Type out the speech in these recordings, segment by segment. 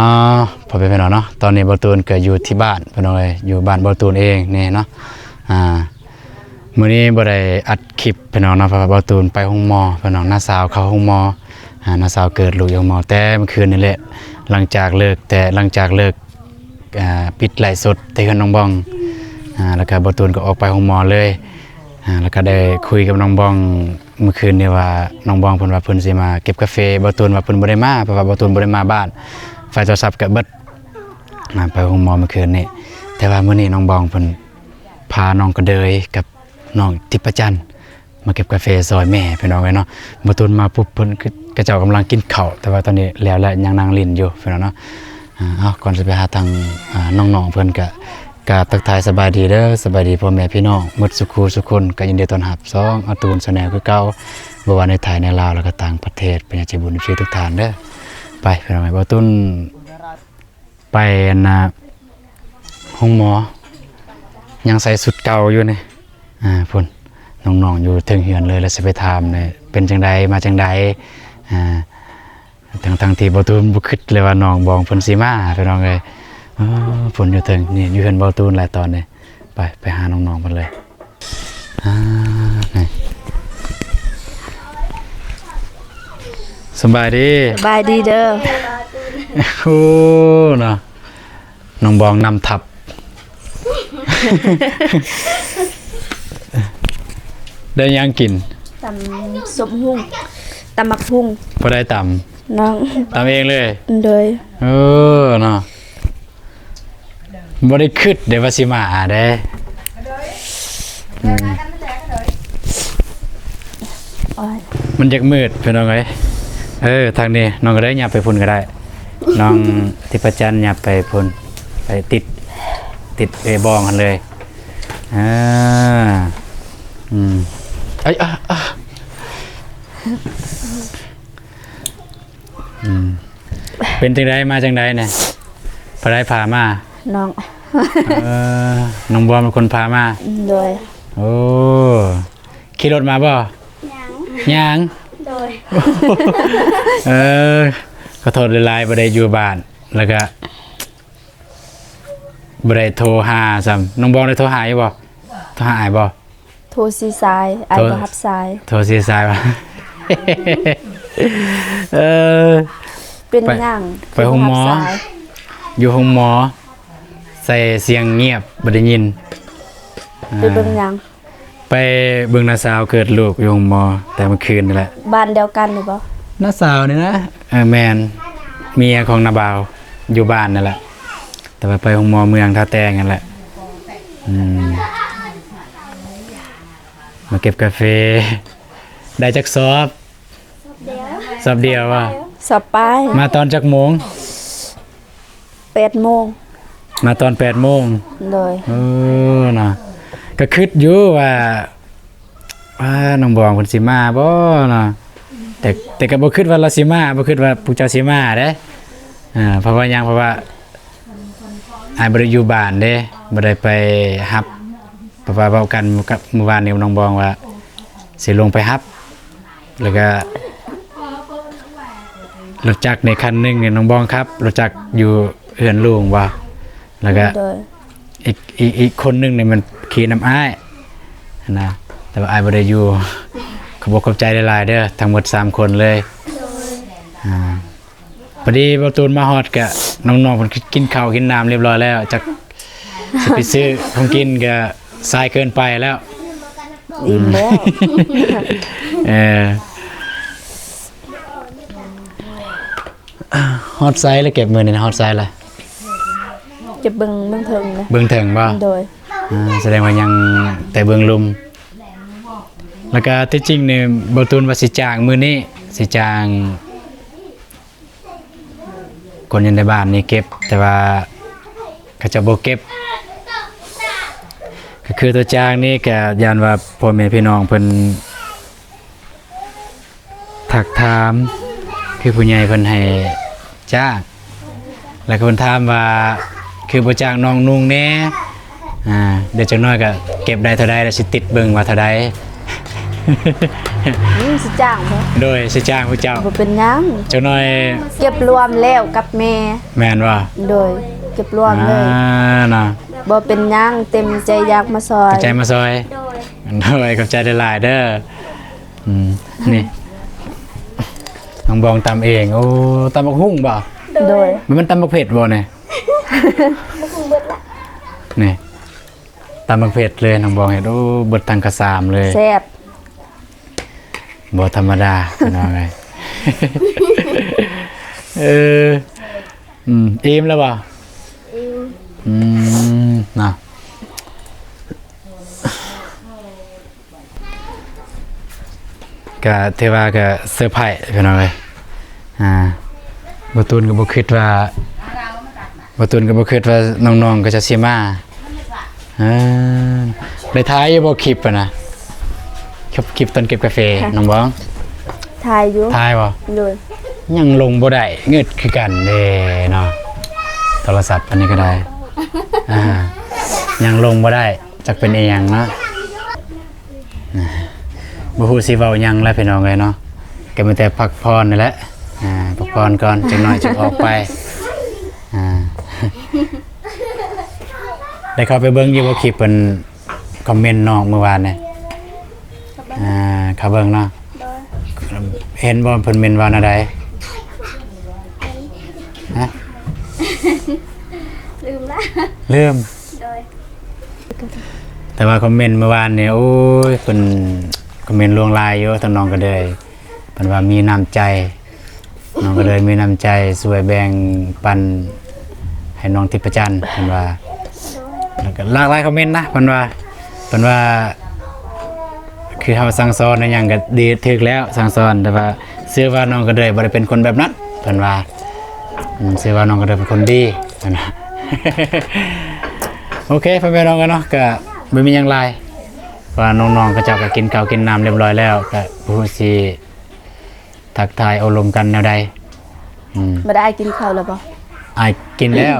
ອໍ ພໍ່ແມ່ພີ່ນ້ອງເນາະ, ຕອນນີ້ບ່າວຕູນກໍຢູ່ທີ່ບ້ານພີ່ນ້ອງເອີຍ, ຢູ່ບ້ານບ່າວຕູນເອງນີ້ເນາະ. ອ່າ ມື້ນີ້ບໍ່ໄດ້ອັດຄລິບພີ່ນ້ອງເນາະ, ເພາະວ່າບ່າວຕູນໄປໂຮງໝໍພີ່ນ້ອງ, ນ້າສາວເຂົ້າໂຮງໝໍ. ອ່າ ນ້າສາວເກີດລູກຢູ່ໂຮງໝໍແຕ່ມື້ຄືນນີ້ແຫຼະ, ຫຼັງຈາກເລີກ ແຕ່ຫຼັງຈາກເລີກ ອ່າ ປິດໄລຟ໌ສົດແຕ່ເຮືອນນ້ອງບອງ. ອ່າ ແລ້ວກໍບ່າວຕູນກໍອອກໄປໂຮງໝໍເລີຍ. ອ່າ ແລ້ວກໍໄດ້ຄຸຍກັບນ້ອງບອງມື້ຄືນນີ້ວ່າ ນ້ອງບອງເພິ່ນວ່າເພິ່ນຊິມາເກັບກາເຟ, ບ່າວຕູນວ່າເພິ່ນບໍ່ໄດ້ມາ ເພາະວ່າບ່າວຕູນບໍ່ໄດ້ມາບ້ານ, ໄຟໂທລະສັບກໍເບິດ. ອ່າ ໄປໂຮງໝໍມື້ຄືນນີ້, ແຕ່ວ່າມື້ນີ້ນ້ອງບອງເພິ່ນພານ້ອງກະເດີຍກັບນ້ອງທິບພະຈັນ ມາເກັບກາເຟຊ່ອຍແມ່ພີ່ນ້ອງເອີຍເນາະ. ບ່າວຕູນມາປຸບເພິ່ນ ເຂົາເຈົ້າກຳລັງກິນເຂົ້າ, ແຕ່ວ່າຕອນນີ້ແລ້ວແລ້ວ ຍັງນັ່ງຫຼິ້ນຢູ່ພີ່ນ້ອງເນາະ. ອ່າ ເອົາ ກ່ອນຈະໄປຫາທາງ ອ່າ ນ້ອງໆເພິ່ນ ກະ ກະທັກທາຍສະບາຍດີເດີ, ສະບາຍດີພໍ່ແມ່ພີ່ນ້ອງໝົດສູ່ຄູ່ສູ່ຄົນ, ກະຍິນດີຕ້ອນຮັບຊ່ອງອາຕູນແຊນແນວຄືເກົ່າ, ບໍ່ວ່າໃນໄທ ໃນລາວ ແລ້ວກະຕ່າງປະເທດ, ເປັນຫຍັງໃຈບຸນເອັຟຊີທຸກທ່ານເດີ. ໄປພີ່ນ້ອງເອີຍ, ບ່າວຕູນ ໄປອັນນ່າ ໂຮງໝໍ ຍັງໃສ່ຊຸດເກົ່າຢູ່ນີ້. ອ່າ ພຸ້ນ ນ້ອງໆຢູ່ເທິງເຮືອນເລີຍ, ແລ້ວຊິໄປຖາມແດ່ ເປັນຈັ່ງໃດ ມາຈັ່ງໃດ. ອ່າ ທັງໆທີ່ບ່າວຕູນບໍ່ຄິດເລີຍວ່ານ້ອງບອງເພິ່ນຊິມາ ພີ່ນ້ອງເອີຍ. ເອີ ພຸ້ນຢູ່ເທິງນີ້ ຢູ່ເຮືອນບ່າວຕູນແຫຼະຕອນນີ້. ໄປ ໄປຫານ້ອງໆເພິ່ນເລີຍ. ອ່າ ນີ້ ສະບາຍດີ. ສະບາຍດີເດີ. ໂອ້ ເນາະ ນ້ອງບອງນຳທັບ. ໄດ້ຫຍັງກິນ? ຕຳສົ້ມຫຸ່ງ ຕຳໝາກຫຸ່ງ. ຜູ້ໃດຕຳ? ນ້ອງ ຕຳເອງເລີຍ? ໂດຍ. ເອີ ເນາະ ບໍ່ໄດ້ຄິດເດ້ວ່າຊິມາເດ້. ອືມ ໂອ້ຍ ມັນຢາກມືດພີ່ນ້ອງເອີຍ. ເອີ ທາງນີ້ນ້ອງກໍໄດ້ ຫຍັບໄປພຸ້ນກໍໄດ້, ນ້ອງທິບພະຈັນຫຍັບໄປພຸ້ນ ໄປຕິດ ຕິດເອບອງຫັ້ນເລີຍ. ອ່າ ອືມ ເອີຍ ອ່າ ອ່າ ອືມ ເປັນຈັ່ງໃດ ມາຈັ່ງໃດນະ? ໃຜພາມາ? ນ້ອງ. ເອີ ນ້ອງບອມເປັນຄົນພາມາ? ໂດຍ. ໂອ້ ຂີ່ລົດມາບໍ່? ຍ່າງ. ຍ່າງ? ໂດຍ. ເອີ ຂໍໂທດຫຼາຍໆ ບໍ່ໄດ້ຢູ່ບ້ານ ແລ້ວກະບໍ່ໄດ້ໂທຫາຊ້ຳ. ນ້ອງບອມໄດ້ໂທຫາຢູ່ບໍ່? ໂທຫາອ້າຍບໍ່? ໂທສີ່ສາຍ ອ້າຍ ໂທ ບໍ່ຮັບສາຍ. ໂທສີ່ສາຍວ່າ ເອີ ເປັນຫຍັງ ໄປ ຄືບໍ່ຮັບສາຍ? ຢູ່ໂຮງໝໍ ໃສ່ສຽງງຽບ ບໍ່ໄດ້ຍິນ. ໄປເບິ່ງຫຍັງ? ອ່າ ໄປເບິ່ງນ້າສາວເກີດລູກຢູ່ໂຮງໝໍແຕ່ມື້ຄືນນີ້ແຫຼະ. ບ້ານດຽວກັນນີ້ບໍ່? ນ້າສາວນີ້ນະ. ເອີ ແມ່ນ ເມຍຂອງນ້າບ່າວ ຢູ່ບ້ານນີ້ແຫຼະ. ແຕ່ວ່າໄປໂຮງໝໍເມືອງທ່າແຕງນັ້ນແຫຼະ. ອືມ ມາເກັບກາເຟ ໄດ້ຈັກສອບ? ສອບດຽວ. ສອບດຽວຫວາ? ສອບປາຍ. ມາຕອນຈັກໂມງ? ແປດໂມງ. ມາຕອນແປດໂມງ. ໂດຍ. ເອີ ເນາະ ກໍຄິດຢູ່ວ່າ ວ່ານ້ອງບອງເພິ່ນຊິມາບໍ່ເນາະ, ແຕ່ ແຕ່ກໍບໍ່ຄິດວ່າລາວຊິມາ ບໍ່ຄິດວ່າພວກເຈົ້າຊິມາເດ້. ອ່າ ເພາະວ່າຫຍັງ? ເພາະວ່າອ້າຍບໍ່ໄດ້ຢູ່ບ້ານເດ້ ບໍ່ໄດ້ໄປຮັບ. ເພາະວ່າເວົ້າກັນກັບມື້ວານນີ້ ນ້ອງບອງວ່າຊິລົງໄປຮັບ ແລ້ວກໍລົດຈັກໃນຄັນໜຶ່ງນີ້ນ້ອງບອງຂັບລົດຈັກຢູ່ເຮືອນລຸງບໍ່ ແລ້ວກໍ ໂດຍ ອີກ ອີກ ອີກຄົນໜຶ່ງນີ້ມັນຂີ່ນຳອ້າຍຫັ້ນນະ, ແຕ່ວ່າອ້າຍບໍ່ໄດ້ຢູ່. ຂອບອົກຂອບໃຈຫຼາຍໆເດີ ທັງໝົດສາມຄົນເລີຍ. ອ່າ ພໍດີບ່າວຕູນມາຮອດກະ ນ້ອງໆເພິ່ນກິນເຂົ້າກິນນ້ຳລຽບຮ້ອຍແລ້ວ, ຈັກຊິໄປຊື້ຂອງກິນກະສາຍເກີນໄປແລ້ວ. ອີ່ມແລ້ວ. ເອີ ຮອດໃສລະເກັບມື້ນີ້ນະ? ຮອດໃສລະ? ເກັບເບື້ອງ ເບື້ອງເທິງນະ. ເບື້ອງເທິງບໍ່? ໂດຍ. ອ່າ ສະແດງວ່າຍັງແຕ່ເບື້ອງລຸ່ມ. ແລ້ວກະທີ່ຈິງນີ້ ບ່າວຕູນວ່າຊິຈ້າງມື້ນີ້ ຊິຈ້າງ ຄົນຢູ່ໃນບ້ານນີ້ເກັບ ແຕ່ວ່າເຂົາເຈົ້າບໍ່ເກັບ. ກໍຄືຕົວຢ່າງນີ້ ກໍຢ້ານວ່າພໍ່ແມ່ພີ່ນ້ອງເພິ່ນທັກຖາມ ຄືຜູ້ໃຫຍ່ເພິ່ນໃຫ້ຈ້າງ ແລ້ວກໍເພິ່ນຖາມວ່າ ຄືບໍ່ຈ້າງນ້ອງນຸ່ງແດ່? ອ່າ ດຽວຈັກໜ້ອຍກໍເກັບໄດ້ເທົ່າໃດ ແລ້ວຊິຕິດເບິ່ງວ່າເທົ່າໃດ. ນີ້ຊິຈ້າງບໍ່? ໂດຍ ຊິຈ້າງພວກເຈົ້າ. ບໍ່ເປັນຫຍັງ ຈັກໜ້ອຍ. ເກັບລວມແລ້ວກັບແມ່. ແມ່ນບໍ່? ໂດຍ ເກັບລວມເລີຍ. ອ່າ ເນາະ ບໍ່ເປັນຫຍັງ ເຕັມໃຈຢາກມາຊ່ອຍ. ເຕັມໃຈມາຊ່ອຍ. ໂດຍ ໂດຍ ຂອບໃຈຫຼາຍໆເດີ. ອືມ ນີ້ ນ້ອງບອງຕຳເອງ. ໂອ້ ຕຳບັກຫຸ່ງບໍ່? ໂດຍ ມັນ ມັນຕຳບັກເຜັດບໍ່ນີ້? ບັກຫຸ່ງເບິດລະ ນີ້ ຕຳບັກເຜັດເລີຍ ນ້ອງບອງເຮັດ. ໂອ້ ເບິດທັງກະສາມເລີຍ. ແຊບ ບໍ່ທຳມະດາ ພີ່ນ້ອງເອີຍ. ເອີ ອືມ ອີ່ມແລ້ວບໍ່? ອີ່ມ. ອືມ ເນາະ ກະຖືວ່າກະເຊີໄພຣສ໌ ພີ່ນ້ອງເອີຍ. ອ່າ ບ່າວຕູນກໍບໍ່ຄິດວ່າ ບ່າວຕູນກໍບໍ່ຄິດວ່ານ້ອງໆກໍຈະຊິມາ. ເອີ ໄດ້ຖ່າຍຢູ່ບໍ່ຄລິບຫັ້ນນະ? ຄລິບ ຄລິບຕອນເກັບກາເຟ ນ້ອງບອງ? ຖ່າຍຢູ່. ຖ່າຍບໍ່? ໂດຍ. ຍັງລົງບໍ່ໄດ້ ງຶດຄືກັນເດ້ເນາະ ໂທລະສັບອັນນີ້ກໍໄດ້. ອ່າ ຍັງລົງບໍ່ໄດ້ ຈັກເປັນອີ່ຫຍັງເນາະ. ອ່າ ບໍ່ຮູ້ຊິເວົ້າຫຍັງລະ ພີ່ນ້ອງເອີຍເນາະ. ກໍມີແຕ່ພັກຜ່ອນນີ້ແຫຼະ. ອ່າ ພັກຜ່ອນກ່ອນ ຈັກໜ້ອຍຈຶ່ງອອກໄປ. ອ່າ ໄດ້ເຂົ້າໄປເບິ່ງຢູ່ບໍ່ຄລິບເພິ່ນຄອມເມັນນ້ອງມື້ວານນີ້? ອ່າ ເຂົ້າເບິ່ງເນາະ. ໂດຍ. ເຫັນບໍ່ເພິ່ນເມັນວ່າແນວໃດ? ຮະ? ລືມລະ. ລືມ. ໂດຍ. ແຕ່ວ່າຄອມເມັນມື້ວານນີ້ ໂອ້ຍ ເພິ່ນຄອມເມັນຫຼວງຫຼາຍຢູ່ ທາງນ້ອງກະເດີຍ ເພິ່ນວ່າມີນ້ຳໃຈ ນ້ອງກະເດີຍມີນ້ຳໃຈຊ່ວຍແບ່ງປັນໃຫ້ນ້ອງທິບພະຈັນ ເພິ່ນວ່າ. ແລ້ວກະຫຼາກຫຼາຍຄອມເມັນນະ ເພິ່ນວ່າ ເພິ່ນວ່າ ຄືເຮົາສັ່ງສອນອີ່ຫຍັງກະດີ ຖືກແລ້ວສັ່ງສອນ ແຕ່ວ່າເຊື່ອວ່ານ້ອງກະເດີຍບໍ່ໄດ້ເປັນຄົນແບບນັ້ນ ເພິ່ນວ່າ. ອືມ ເຊື່ອວ່ານ້ອງກະເດີຍເປັນຄົນດີ ເພິ່ນວ່າ. ໂອເຄ ພໍ່ແມ່ພີ່ນ້ອງເນາະ ກະບໍ່ມີຫຍັງຫຼາຍ ເພາະວ່ານ້ອງໆເຂົາເຈົ້າກະກິນເຂົ້າກິນນ້ຳຮຽບຮ້ອຍແລ້ວ ກະບໍ່ຮູ້ຊິທັກທາຍໂອ້ລົມກັນແນວໃດ. ອືມ ບໍ່ໄດ້ ອ້າຍກິນເຂົ້າແລ້ວບໍ່? ອ້າຍກິນແລ້ວ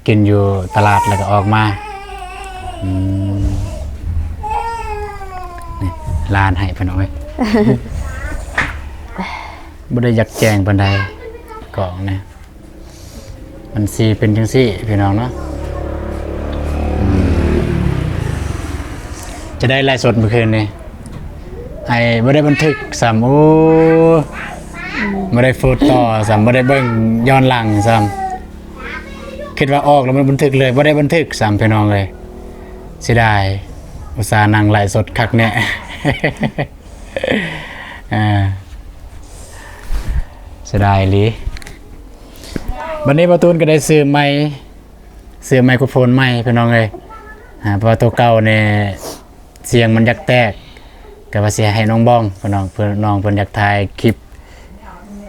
ກິນຢູ່ຕະຫຼາດແລ້ວກໍອອກມາ. ອືມ ນີ້ ຫຼານໃຫ້ເພິ່ນເອົາໄວ້ ບໍ່ໄດ້ຢາກແຈ້ງປານໃດ ກ້ອງນີ້ ມັນຊິເປັນຈັ່ງຊີ້ ພີ່ນ້ອງເນາະ. ອືມ ຈະໄດ້ໄລຟ໌ສົດມື້ຄືນນີ້ ອ້າຍບໍ່ໄດ້ບັນທຶກຊ້ຳ. ໂອ້ ອືມ ບໍ່ໄດ້ໂຟດຕໍ່ຊ້ຳ ບໍ່ໄດ້ເບິ່ງຍ້ອນຫຼັງຊ້ຳ. ຄິດວ່າອອກແລ້ວມັນບັນທຶກເລີຍ ບໍ່ໄດ້ບັນທຶກຊ້ຳ ພີ່ນ້ອງເອີຍ. ເສຍດາຍ ອຸດສ່ານັ່ງໄລຟ໌ສົດຄັກແນ່. ເອີ ເສຍດາຍອີ່ຫຼີ. ບັດນີ້ບ່າວຕູນກໍໄດ້ຊື້ໄມ ຊື້ໄມໂຄຣໂຟນໃໝ່ ພີ່ນ້ອງເອີຍ. ອ່າ ເພາະວ່າໂຕເກົ່ານີ້ ສຽງມັນຢາກແຕກ ກໍວ່າຊິໃຫ້ນ້ອງບອງ ເພິ່ນ ນ້ອງ ເພິ່ນ ນ້ອງເພິ່ນຢາກຖ່າຍຄລິບ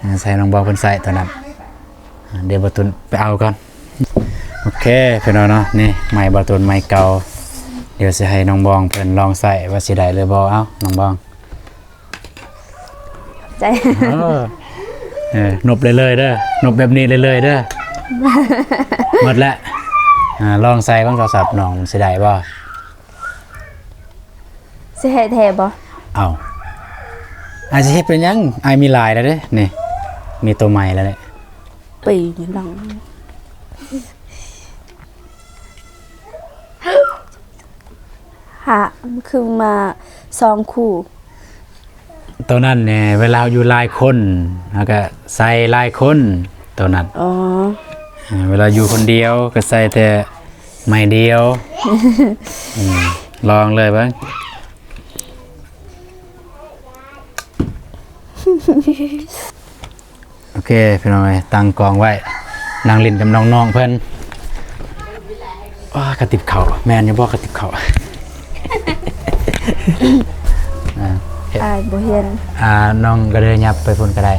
ອ່າ ໃຫ້ນ້ອງບອງເພິ່ນໃຊ້ໂຕນັ້ນ. ອ່າ ດຽວບ່າວຕູນໄປເອົາກ່ອນ. ໂອເຄ ພີ່ນ້ອງເນາະ ນີ້ໄມບ່າວຕູນ ໄມເກົ່າ. ດຽວຊິໃຫ້ນ້ອງບອງເພິ່ນລອງໃຊ້ວ່າຊິໄດ້ຫຼືບໍ່. ເອົາ ນ້ອງບອງ. ໃຈ ເອີ ເອີ ນົບເລື້ອຍໆເດີ ນົບແບບນີ້ເລື້ອຍໆເດີ. ໝົດແລ້ວ. ອ່າ ລອງໃສ່ເບິ່ງໂທລະສັບນ້ອງຊິໄດ້ບໍ່? ຊິເຮັດແທ້ບໍ່? ເອົ້າ ອ້າຍຊິເຮັດເປັນຫຍັງ? ອ້າຍມີຫຼາຍແລ້ວເດ້ ນີ້ ມີໂຕໃໝ່ແລ້ວເດ້. ປີນີ້ລອງ ຫາ ຄືມາສອງຄູ່. ໂຕນັ້ນນີ້ ເວລາເຮົາຢູ່ຫຼາຍຄົນ ເຮົາກະໃສ່ຫຼາຍຄົນ ໂຕນັ້ນ. ອໍ ເວລາຢູ່ຄົນດຽວກະໃສ່ແຕ່ໄມ້ດຽວ. ອືມ ລອງເລີຍເບິ່ງ. ໂອເຄ ພີ່ນ້ອງເອີຍ ຕັ້ງກ້ອງໄວ້ ນັ່ງຫຼິ້ນກັບນ້ອງໆເພິ່ນ. ອ້າ ກະຕິບເຂົ້າ ແມ່ນຢູ່ບໍ່ ກະຕິບເຂົ້າ? ອ່າ ເຮັດ ອ້າຍບໍ່ເຫັນ. ອ່າ ນ້ອງກະເດີຫຍັບໄປພຸ້ນກະໄດ້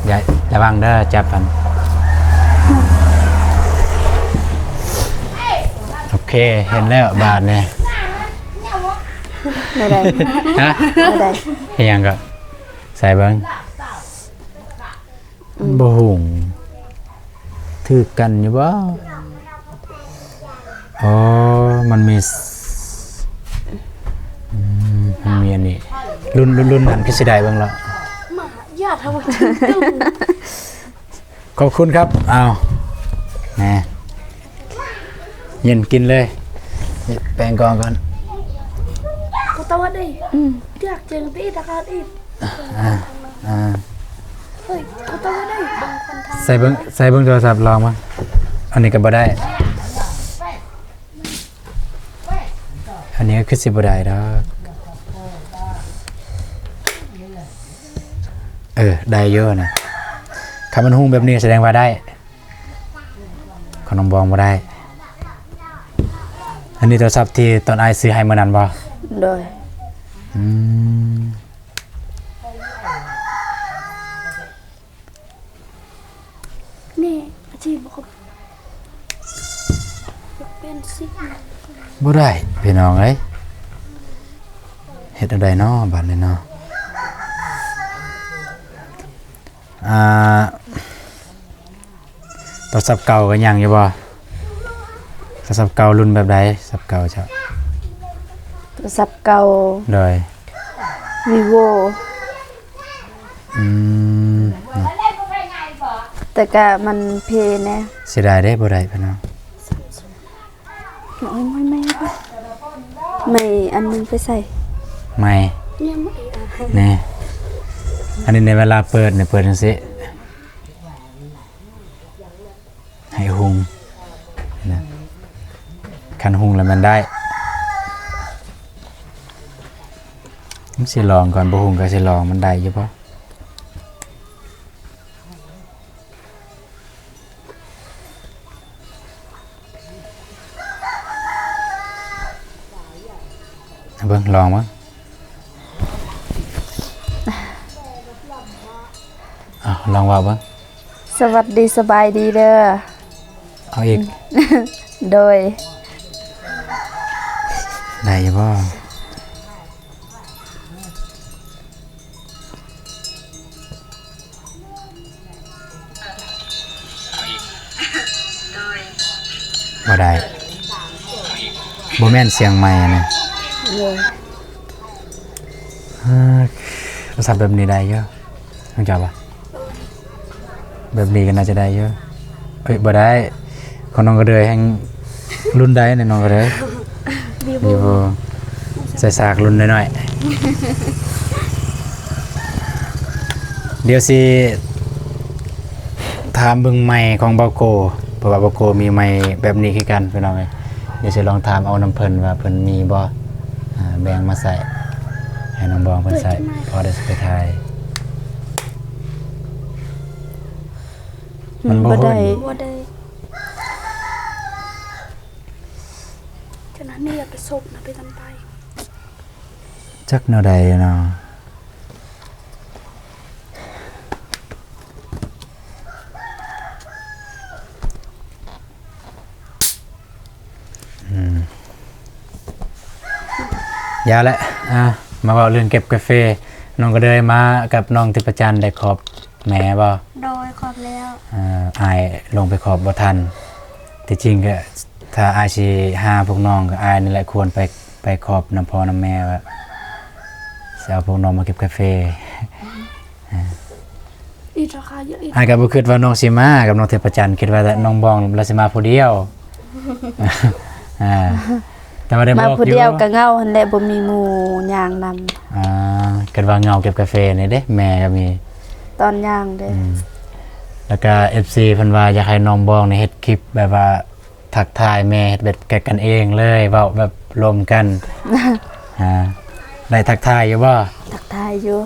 ຢ່າ ລະວັງເດີ ຈັບຫັ້ນ. ໂອເຄ ເຫັນແລ້ວບາດນີ້. ແນວໃດ? ຮະ? ແນວໃດ? ເຮັດຫຍັງກໍ ໃສ່ເບິ່ງ. ອືມ ບໍ່ຫຸງ ຖືກກັນຢູ່ບໍ່? ອໍ ມັນມີ ອືມ ມັນມີອັນນີ້. ລຸ້ນ ລຸ້ນ ລຸ້ນນັ້ນຄືຊິໄດ້ເບິ່ງລະ. ມາ ຢ່າທຳ ຂອບຄຸນຄັບ. ອ້າວ ແນ່ ເຢັນກິນເລີຍ. ແປງກ່ອນກ່ອນ. ກູຕະວັດເດ້. ອືມ ຢາກເຈີຕີຕະການອີກ. ອ່າ ອ່າ ເຮີ້ຍ ກູຕະວັດເດ້. ໃສ່ເບິ່ງ ໃສ່ເບິ່ງໂທລະສັບລອງເບິ່ງ. ອັນນີ້ກໍບໍ່ໄດ້. ອັນນີ້ກໍຄືຊິບໍ່ໄດ້ດອກ. ເອີ ໄດ້ຢູ່ນະ. ຄັນມັນຮຸ່ງແບບນີ້ສະແດງວ່າໄດ້. ຂອງນ້ອງບອງບໍ່ໄດ້. ອັນນີ້ໂທລະສັບທີ່ຕອນອ້າຍຊື້ໃຫ້ມື້ນັ້ນບໍ່? ໂດຍ. ອືມ. ນີ້ອາຊີບບໍ່ຄົບ ເປັນສິບ ບໍ່ໄດ້ພີ່ນ້ອງເອີຍ. ເຮັດແນວໃດເນາະບາດນີ້ເນາະ? ອ່າ ໂທລະສັບເກົ່າກໍຍັງຢູ່ບໍ່? ໂທລະສັບເກົ່າລຸ້ນແບບໃດ? ສັບເກົ່າເຈົ້າ. ໂທລະສັບເກົ່າ ໂດຍ ວິໂວ. ອືມ ແຕ່ກະມັນເພແດ່. ເສຍດາຍເດ້ ບໍ່ໄດ້ພີ່ນ້ອງ. ໂອ້ຍ ໄມ້ ໄມ້ ໄມ້ ໄມ້ອັນໜຶ່ງໄປໃສ່ ໄມ້ ແນ່. ອັນນີ້ໃນເວລາເປີດນີ້ ເປີດຈັ່ງຊີ້ ໃຫ້ຮຸ່ງນະ. ຄັນຮຸ່ງແລ້ວມັນໄດ້. ມັນຊິລອງກ່ອນ ບໍ່ຮຸ່ງກໍຊິລອງ ມັນໄດ້ຢູ່ບໍ່? ເບິ່ງ ລອງເບິ່ງ. ເອົາ ລອງເວົ້າເບິ່ງ. ສະຫວັດດີ ສະບາຍດີເດີ. ເອົາອີກ. ໂດຍ. ໄດ້ຢູ່ບໍ່? ບໍ່ໄດ້. ບໍ່ແມ່ນສຽງໄມຫັ້ນນະ. ໂດຍ. ເອີ ໂທລະສັບແບບນີ້ໄດ້ຢູ່ ຮູ້ຈັກບໍ່? ແບບນີ້ກໍໜ້າຈະໄດ້ຢູ່. ເອີຍ ບໍ່ໄດ້. ຂອງນ້ອງກະເດີຍແຮ່ງລຸ້ນໃດນະ ນ້ອງກະເດີຍ. ມີບໍ່? ໃສ່ສາກລຸ້ນນ້ອຍໆ. ດຽວຊິຖາມເບິ່ງໄມຂອງເບົາໂກ ເພາະວ່າເບົາໂກມີໄມແບບນີ້ຄືກັນ ພີ່ນ້ອງເອີຍ. ດຽວຊິລອງຖາມເອົານຳເພິ່ນວ່າເພິ່ນມີບໍ່ ອ່າ ແບ່ງມາໃສ່ໃຫ້ນ້ອງບອງເພິ່ນໃສ່ ພໍໄດ້ຊິໄປຖ່າຍ. ມັນບໍ່ໄດ້ ບໍ່ໄດ້. ຈະນັ້ນນີ້ຢ່າໄປສົບນະ ໄປກັນໄປ. ຈັກແນວໃດເນາະ. ອືມ ຢ່າແຫຼະ. ອ່າ ມາເວົ້າເລື່ອງເກັບກາເຟ. ນ້ອງກະເດີຍມາກັບນ້ອງທິບປະຈັນໄດ້ຂອບແມ່ບໍ່? ໂດຍ ຂອບແລ້ວ. ອ່າ ອ້າຍລົງໄປຂອບບໍ່ທັນ. ທີ່ຈິງກະ ຖ້າອ້າຍຊິຫາພວກນ້ອງ ກະອ້າຍນີ້ແຫຼະຄວນໄປ ໄປຂອບນຳພໍ່ນຳແມ່ວ່າ ຊິເອົາພວກນ້ອງມາເກັບກາເຟ. ອີກລາຄາເຍອະອີກ. ອ້າຍກໍບໍ່ຄິດວ່ານ້ອງຊິມາກັບນ້ອງເທບພະຈັນ, ຄິດວ່າແຕ່ນ້ອງບອງລາວຊິມາຜູ້ດຽວ. ອ່າ ແຕ່ວ່າໄດ້ບອກຢູ່ ມາຜູ້ດຽວກໍເຫງົາຫັ້ນແຫຼະ ບໍ່ມີໝູ່ຍ່າງນຳ. ອ່າ ຄິດວ່າເຫງົາເກັບກາເຟນີ້ເດ້ ແມ່ກໍມີ ຕອນຍ່າງເດ້. ອືມ ແລ້ວກໍເອັຟຊີເພິ່ນວ່າຢາກໃຫ້ນ້ອງບອງນີ້ເຮັດຄລິບແບບວ່າ ທັກທາຍແມ່ ເຮັດແບບກັນເອງເລີຍ ເວົ້າແບບລົມກັນ. ອ່າ ໄດ້ທັກທາຍຢູ່ບໍ່? ທັກທາຍຢູ່.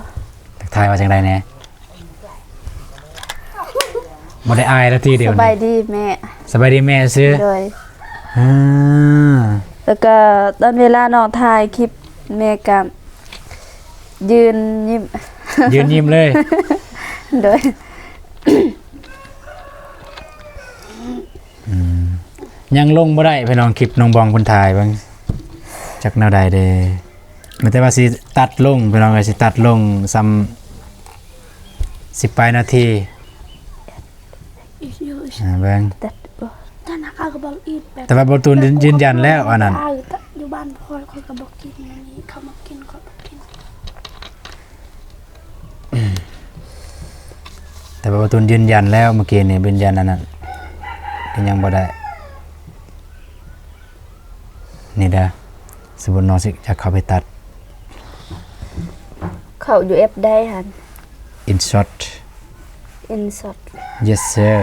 ທັກທາຍວ່າຈັ່ງໃດແດ່? ບໍ່ໄດ້ອາຍລະຕິດຽວນີ້. ສະບາຍດີແມ່. ສະບາຍດີແມ່ຊື່. ໂດຍ. ອ່າ ແລ້ວກໍຕອນເວລານ້ອງຖ່າຍຄລິບ ແມ່ກໍຢືນຍິ້ມ ຢືນຍິ້ມເລີຍ. ໂດຍ. ອືມ ຍັງລົງບໍ່ໄດ້ພີ່ນ້ອງ ຄລິບນ້ອງບອງເພິ່ນຖ່າຍເບິ່ງ ຈັກແນວໃດເດ. ແມ່ນແຕ່ວ່າຊິຕັດລົງພີ່ນ້ອງເອີຍ ຊິຕັດລົງສ່ຳສິບປາຍນາທີ. ອ່າ ເບິ່ງ ແຕ່ວ່າບໍ່ຕູນຢືນຢັນແລ້ວອັນນັ້ນ ຢູ່ບ້ານຂ້ອຍ ຂ້ອຍກໍບໍ່ກິນອັນນີ້ ເຂົາມາກິນ ຂ້ອຍບໍ່ກິນ. ຕ່ວ່າບໍ່ຕຸນຢືນຢັນແລ້ວ ເມື່ອກີ້ນີ້ຢືນຢັນອັນນັ້ນ ກໍຍັງບໍ່ໄດ້. ນີ້ເດີ ສົມມຸດນ້ອງຊິຈະເຂົ້າໄປຕັດ ເຂົ້າຢູ່ແອັບໃດຫັ້ນ? InShot. InShot. Yes sir.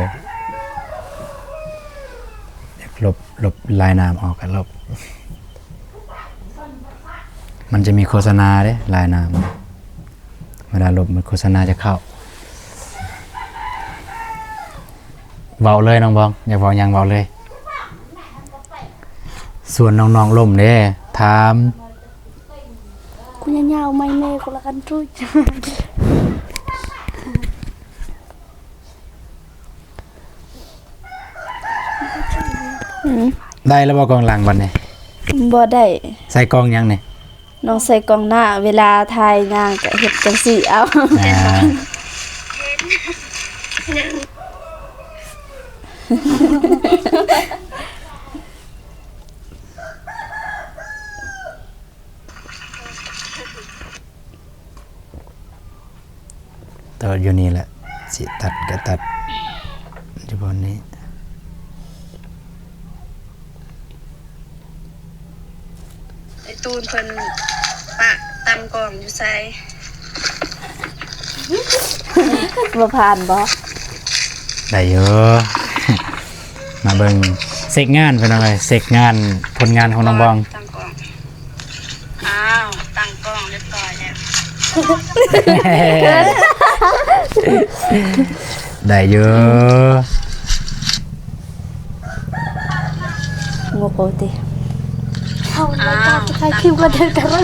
ລົບ ລົບລາຍນ້ຳອອກ ລົບ ມັນຈະມີໂຄສະນາເດ້ ລາຍນ້ຳ ເວລາລົບມັນໂຄສະນາຈະເຂົ້າ. ເວົ້າເລີຍນ້ອງບອງ ຢາກເວົ້າຫຍັງເວົ້າເລີຍ. ຊວນນ້ອງໆລົມເດ້ ຖາມ. ກູຍາວໆໄມແມ່ຄົນລະອັນທຸຍ. ອືມ ໄດ້ແລ້ວບໍ່ກອງຫຼັງບັດນີ້? ບໍ່ໄດ້. ໃສ່ກອງຫຍັງນີ້? ນ້ອງໃສ່ກອງໜ້າ ເວລາຖ່າຍນາງກໍເຮັດຈັ່ງຊີ້ເອົາ. ອ່າ ຕໍ່ຢູ່ນີ້ແຫຼະ ຊິຕັດກໍຕັດຢູ່ບ່ອນນີ້. ໄອ້ຕູນເພິ່ນປະຕັ້ງກ້ອງຢູ່ໃສ? ບໍ່ຜ່ານບໍ່? ໄດ້ຢູ່. ມາເບິ່ງເຊັກງານ ພີ່ນ້ອງເອີຍ ເຊັກງານ ຜົນງານຂອງນ້ອງບອງ. ຕັ້ງກ້ອງ ອ້າວ ຕັ້ງກ້ອງຮຽບຮ້ອຍແລ້ວ. ໄດ້ຢູ່. ງົບເອົາຕິ. ເຮົາລາຍການຖ່າຍຄລິບກໍໄດ້ກັນແລ້ວ.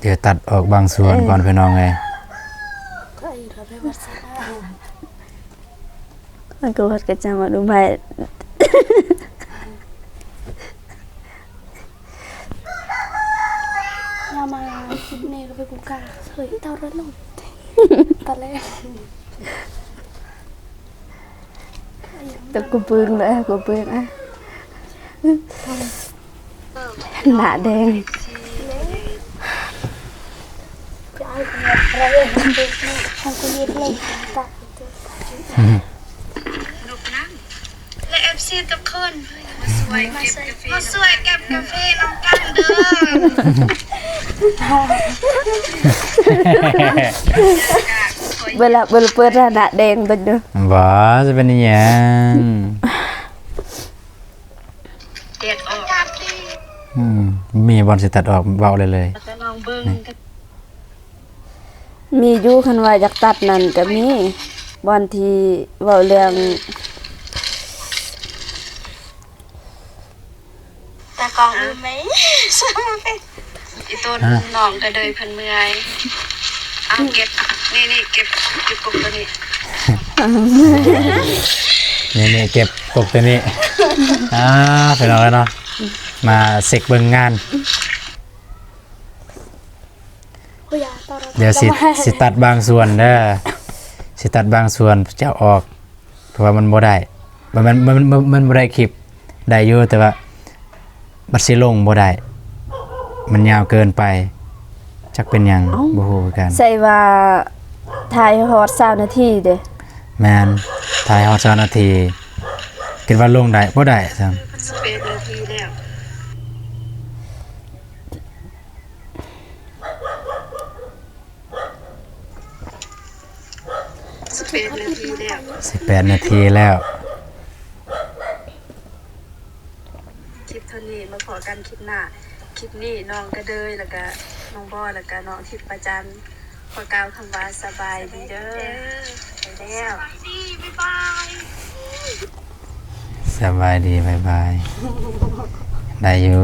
ດຽວຕັດອອກບາງສ່ວນກ່ອນ ເອີ ພີ່ນ້ອງເອີຍ. ມັນກໍວັດກະຈັງວ່າດູໄມ້ ຍາມມາຄລິບນີ້ກໍເປັນກູກາ ເຮີ້ຍ ເຕົ້າເດີນລົງຕາແລງ ແຕ່ກູປຶງເດີ ກູປຶງອະ. ໜ້າແດງ ແລະ ເອັຟຊີທຸກຄົນ ມາຊ່ວຍເກັບກາເຟ ມາຊ່ວຍເກັບກາເຟນຳກັນເດີ. ເວລາ ເວລາເປີດໜ້າແດງເບິ່ງເດີ. ບໍ່ ຈະເປັນອີ່ຫຍັງ. ຕັດອອກ ອືມ ມີບ່ອນຊິຕັດອອກ ເວົ້າເລີຍເລີຍ. ແຕ່ລອງເບິ່ງ ມີຢູ່ ຄັນວ່າຢາກຕັດນັ້ນກໍມີ ບ່ອນທີ່ເວົ້າເລື່ອງ ຕາກ້ອງອື່ນໄໝ? ອີ່ຕົນ ຮະ? ນ້ອງກະເດີຍເພິ່ນເມື່ອຍ. ເອົາເກັບ ນີ້ໆ ເກັບ ເກັບກົກໂຕນີ້ ນີ້ໆ ເກັບກົກໂຕນີ້. ອ່າ ພີ່ນ້ອງເອີຍເນາະ ມາເຊັກເບິ່ງງານ. ດຽວຊິ ຊິຕັດບາງສ່ວນເດີ ຊິຕັດບາງສ່ວນຈະອອກ ເພາະວ່າມັນບໍ່ໄດ້ ມັນ ມັນ ມັນ ມັນ ມັນບໍ່ໄດ້ຄລິບ ໄດ້ຢູ່ ແຕ່ວ່າບັດຊິລົງບໍ່ໄດ້ ມັນຍາວເກີນໄປ ຈັກເປັນຫຍັງ ເອົ້າ ບໍ່ຮູ້ຄືກັນ. ໃສ່ວ່າຖ່າຍຮອດຊາວນາທີເດ້. ແມ່ນ ຖ່າຍຮອດຊາວນາທີ ຄິດວ່າລົງໄດ້ ບໍ່ໄດ້ຊ້ຳ. ສິບເອັດນາທີແລ້ວ. ສິບແປດນາທີແລ້ວ ສິບແປດນາທີແລ້ວ. ຄລິບເທົ່ານີ້ ມາພໍ້ກັນຄລິບໜ້າ. ຄລິບນີ້ນ້ອງກະເດີຍ ແລ້ວກະນ້ອງບອຍ ແລ້ວກະນ້ອງທິບປະຈັນ ຂໍກ່າວຄຳວ່າສະບາຍດີເດີ. ໄປແລ້ວ ສະບາຍດີ ບາຍບາຍ. ໄດ້ຢູ່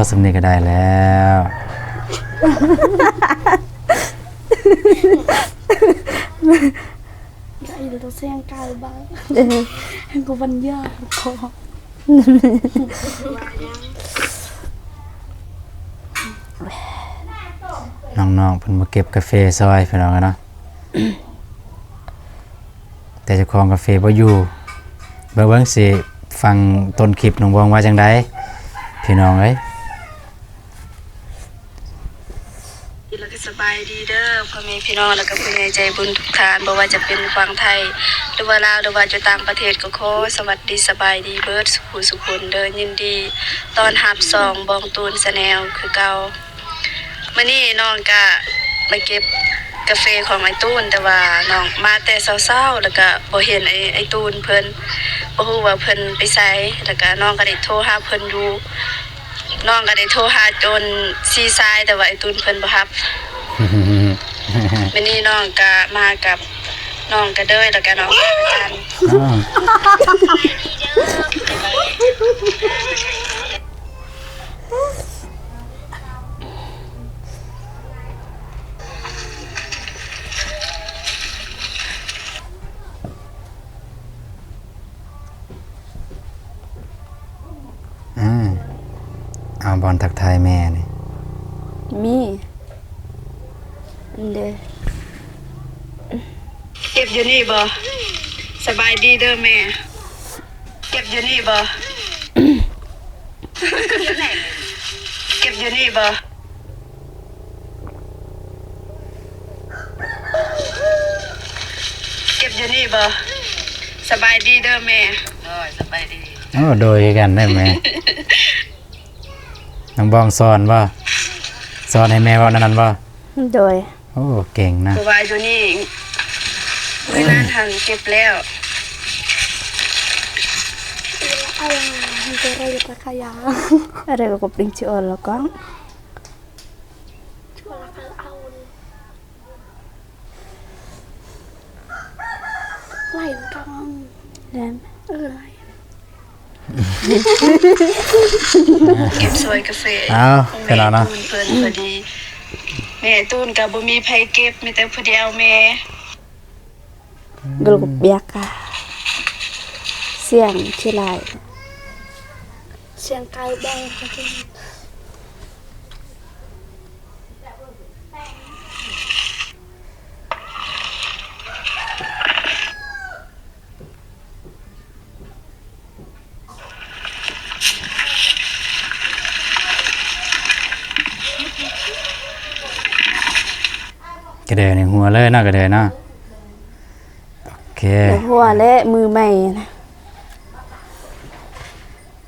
ສ່ຳນີ້ກໍໄດ້ແລ້ວ. ໄດ້ຢູ່ ຕ້ອງແຊງກາຍບາງ ເອີ ໃຫ້ກູບັນຍາຍພໍ. ນ້ອງໆເພິ່ນມາເກັບກາເຟຊ່ອຍ ພີ່ນ້ອງເອີຍເນາະ. ແຕ່ເຈົ້າຂອງກາເຟບໍ່ຢູ່. ເບິ່ງໆ ຊິຟັງຕົ້ນຄລິບນ້ອງບອງວ່າຈັ່ງໃດ ພີ່ນ້ອງເອີຍ. ແລ້ວກໍສະບາຍດີເດີພໍ່ແມ່ພີ່ນ້ອງ ແລ້ວກໍຜູ້ໃຫຍ່ໃຈບຸນທຸກທ່ານ ບໍ່ວ່າຈະເປັນຝັ່ງໄທ ຫຼືວ່າລາວ ຫຼືວ່າຢູ່ຕ່າງປະເທດ ກໍຂໍສະຫວັດດີສະບາຍດີເບິດສູ່ຜູ້ສູ່ຄົນເດີ. ຍິນດີຕ້ອນຮັບຊ່ອງບອງຕູນ Channel ຄືເກົ່າ. ມື້ນີ້ນ້ອງກະມາເກັບກາເຟຂອງອ້າຍຕູນ ແຕ່ວ່ານ້ອງມາແຕ່ເຊົ້າໆ ແລ້ວກະບໍ່ເຫັນໄອ້ ໄອ້ຕູນເພິ່ນ ບໍ່ຮູ້ວ່າເພິ່ນໄປໃສ ແລ້ວກະນ້ອງກະໄດ້ໂທຫາເພິ່ນຢູ່ ນ້ອງກະໄດ້ໂທຫາຈົນສີ່ສາຍ ແຕ່ວ່າໄອ້ຕູນເພິ່ນບໍ່ຮັບ. ມື້ນີ້ນ້ອງກະມາກັບນ້ອງກະເດີຍ ແລ້ວກະນ້ອງກະຈັນ. ອາ ເອົາ ບ່ອນທັກທາຍແມ່ນີ້ ມີ ອັນເດ ເກັບຢູ່ນີ້ບໍ່? ສະບາຍດີເດີແມ່. ເກັບຢູ່ນີ້ບໍ່? ເກັບຢູ່ນີ້ບໍ່? ເກັບຢູ່ນີ້ບໍ່? ສະບາຍດີເດີແມ່. ໂດຍ ສະບາຍດີ. ໂອ້ ໂດຍຄືກັນເດີແມ່. ນ້ອງບອງສອນບໍ່? ສອນໃຫ້ແມ່ເວົ້າແນວນັ້ນບໍ່? ໂດຍ. ໂອ້ ເກັ່ງນະ. ເພາະວ່າຢູ່ນີ້ ມື້ນັ້ນຫັ້ນເກັບແລ້ວ. Ada kok pring ci olokong. ລາຍການ ແລນ ເອີ ລາຍ ເກັບສວຍກາເຟ. ອ້າວ ຂອງແມ່ ເປັນແລ້ວເນາະ ຕູນເພິ່ນພໍດີ. ແມ່ຕູນກໍບໍ່ມີໃຜເກັບ ມີແຕ່ຜູ້ດຽວແມ່. ກະລຸກບຽກກະ ສຽງຂີ້ລາຍ ສຽງໄກ່ແບ້ງ. ກະເດີນີ້ຫົວເລີຍເນາະ ກະເດີເນາະ. ໂອເຄ ຫົວແຫຼະ ມືໃໝ່ນະ.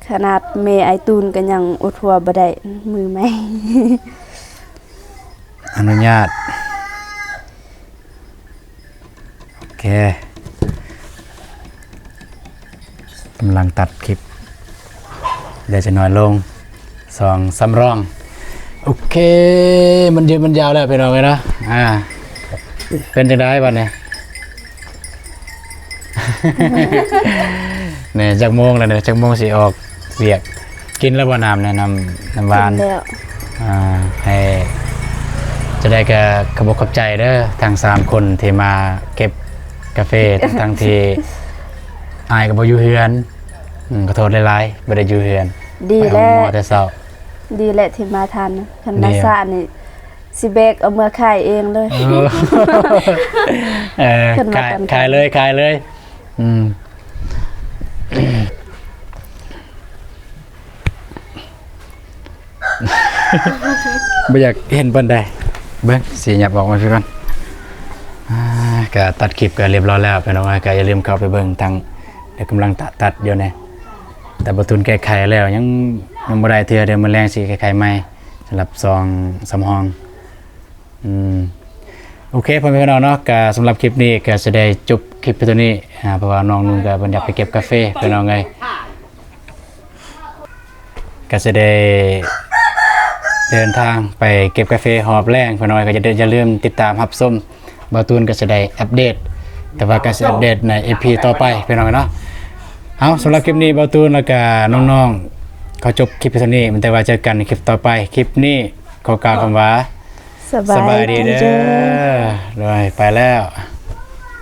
ຂະໜາດແມ່ອ້າຍຕູນກໍຍັງອົດຫົວບໍ່ໄດ້ ມືໃໝ່. ອະນຸຍາດ. ໂອເຄ ກຳລັງຕັດຄລິບ ດຽວຈະໜ້ອຍລົງ ສອງສຳຮອງ. ໂອເຄ ມັນຍືດມັນຍາວແລ້ວພີ່ນ້ອງເອີຍເນາະ. ອ່າ ເປັນຈັ່ງໃດບັດນີ້? ແນ່ ຈັກໂມງແລ້ວເນາະ? ຈັກໂມງຊິອອກວຽກ? ກິນແລ້ວບໍ່ນ້ຳແນ່? ນ້ຳ ນ້ຳຫວານ. ກິນແລ້ວ. ອ່າ ໃຫ້ ຈະໄດ້ກະຂອບອົກຂອບໃຈເດີ ທັງສາມຄົນທີ່ມາເກັບກາເຟ ທັງໆທີ່ອ້າຍກໍບໍ່ຢູ່ເຮືອນ. ອືມ ຂໍໂທດຫຼາຍໆ ບໍ່ໄດ້ຢູ່ເຮືອນ. ດີແລ້ວ ໄປໂຮງໝໍແຕ່ເຊົ້າ. ດີແລ້ວທີ່ມາທັນ. ຄັນມາຊ້ານີ້ຊິແບກເອົາເມືອຂາຍເອງເລີຍ. ເອີ ເອີ ຂາຍ ຂາຍເລີຍ ຂາຍເລີຍ. ອືມ ບໍ່ຢາກເຫັນປານໃດ. ເບິ່ງ ຊິຫຍັບອອກມາຄືກັນ. ອ່າ ກະຕັດຄລິບກະຮຽບຮ້ອຍແລ້ວພີ່ນ້ອງເອີຍ. ກະຢ່າລືມເຂົ້າໄປເບິ່ງທາງ ດຽວກຳລັງຕະ ຕັດຢູ່ນີ້ ແຕ່ບໍ່ທຸນແກ້ໄຂແລ້ວ ຍັງ ຍັງບໍ່ໄດ້ເທື່ອ. ດຽວມື້ແລງຊິແກ້ໄຂໃໝ່ ສຳລັບຊ່ອງສຳຮອງ. ອືມ ໂອເຄ ພໍ່ແມ່ພີ່ນ້ອງເນາະ ກະສຳລັບຄລິບນີ້ກະຊິໄດ້ຈົບຄລິບພຽງເທົ່ານີ້. ອ່າ ເພາະວ່ານ້ອງນຸ່ງກະເພິ່ນຢາກໄປເກັບກາເຟພີ່ນ້ອງເອີຍ. ກະຊິໄດ້ເດີນທາງໄປເກັບກາເຟຮອບແລງພີ່ນ້ອງເອີຍ. ກະຢ່າ ຢ່າລືມຕິດຕາມຮັບຊົມ ບ່າວຕູນກະຊິໄດ້ອັບເດດ ແຕ່ວ່າກະຊິອັບເດດໃນອີພີຕໍ່ໄປພີ່ນ້ອງເນາະ. ເອົາ ສຳລັບຄລິບນີ້ ບ່າວຕູນ ແລ້ວກະນ້ອງໆ ຂໍຈົບຄລິບພຽງເທົ່ານີ້ ແຕ່ວ່າເຈີກັນໃນຄລິບຕໍ່ໄປ. ຄລິບນີ້ ຂໍກ່າວຄຳວ່າ ສະບາຍດີເດີ. ສະບາຍດີເດີ. ໂດຍ ໄປແລ້ວ.